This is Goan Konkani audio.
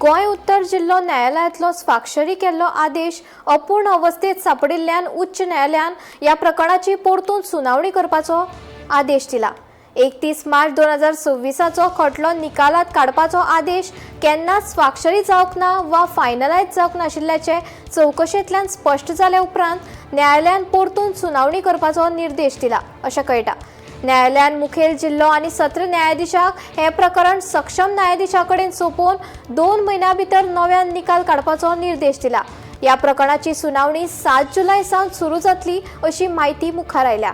गोंय उत्तर जिल्लो न्यायालयांतलो स्वाक्षरी केल्लो आदेश अपूर्ण अवस्थेत सापडिल्ल्यान उच्च न्यायालयान ह्या प्रकरणाची परतून सुनावणी करपाचो आदेश दिला. 31 मार्च 2026 खटलो निकालात काडपाचो आदेश केन्नाच स्वाक्षरी जावंक ना वा फायनलायज जावंक नाशिल्ल्याचें चवकशेंतल्यान स्पश्ट जाल्या उपरांत न्यायालयान परतून सुनावणी करपाचो निर्देश दिला अशें कळटा. न्यायालयान मुखेल जिल्लो आनी सत्र न्यायाधीशाक हें प्रकरण सक्षम न्यायाधीशा कडेन सोंपोवन 2 म्हयन्यां भितर नव्यान निकाल काडपाचो निर्देश दिला. ह्या प्रकरणाची सुनावणी 7 जुलय सावन सुरू जातली अशी म्हायती मुखार आयल्या.